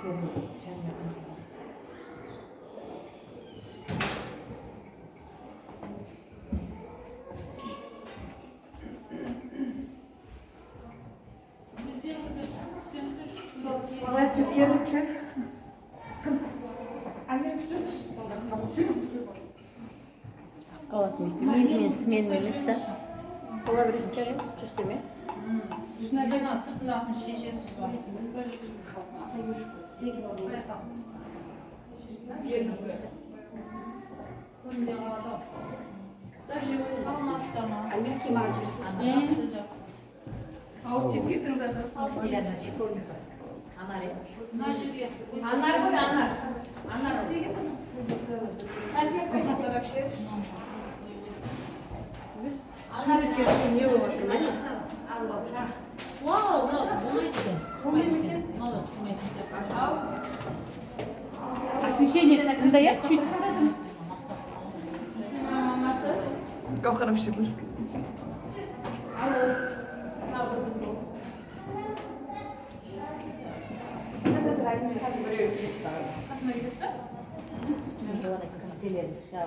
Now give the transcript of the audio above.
Жанына қойсам. Солай деп келдікші. Кім? Амир, жүрсіз. Қалатын өзімен сменный емес та. Бола беретін шығар емес, жүрсе ме? Ана сыртындағысын шешесіз ба? Қоя салыңыз. Көрінбей қалады ау. Саламатсыздар ма? Амир, сен маған жүрсіз. Жақсы, жақсы. Ауыз тиіп кетіңіз, атасы. Анар. Мына жерге. Анар ғой, Анар. Анар. Гүлхаттар әпше. Суретке түсу не болып жатыр? Вау, мынау болмайды екен. Тұрмайды екен. Мынау да тұрмайтын сияқты. Освещение мында, иә, чуть. Гауһар әпше бөліп кетті. Қасыма кетесіз ба? Қастелерді шыға.